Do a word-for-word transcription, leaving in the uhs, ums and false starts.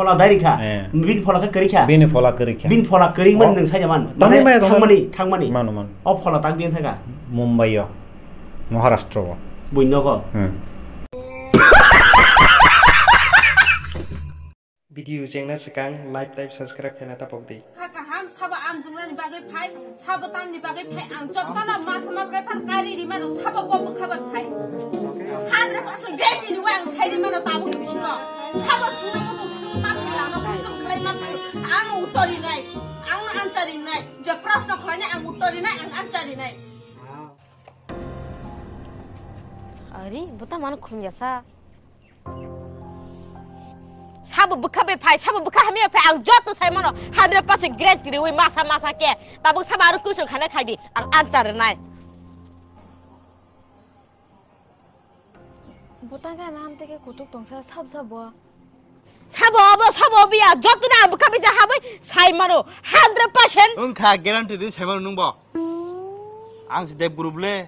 Phola dari kha. Eh. Bini phola khe kwrwi kha. Bini phola kwrwi kha. Bini phola kwrwi mani Oh. nwng sai man. Tamo Mane maya dong thangmani, na? Thangmani. Mano, mano. O phola tak bini thaka. Mumbai o. Maharashtra o. Buino ko. Hmm. Video jengna swkang like tei subscribe khaina tapok di. Kha kaham sabo ang jwngnani bagwi phai, sabo tamni bagwi phai, ang jotono mas mas gai phan kari ri mano, sabo bo bwkha bai phai. Hundred percent guarantee ri ang sai ri mano tabuk ni bisingo. Sabo sunu musu sunu mat khala no kusun khlai mat khala. Ang uttor ri nai, ang answer ri nai. Je proshno khlai nai ang uttor ri nai, ang answer ri nai. Ari, buta mano khum yasa. Sabo bwkha bai phai, sabo bwkha hamya phai, ang joto sai mano, hundred percent guarantee riwi masa masa khe. Tabuk sabo aro kuchung khana khai di, ang answer rinai. Butang khe anam teke kutuk tongsa sab sabo. Sabo abo, sabo biya, joto na bwkha bai ja habai sai mano, hundred percent. Wngkha guarantee di sai mano nwngbo. Ang se Dev Guru le.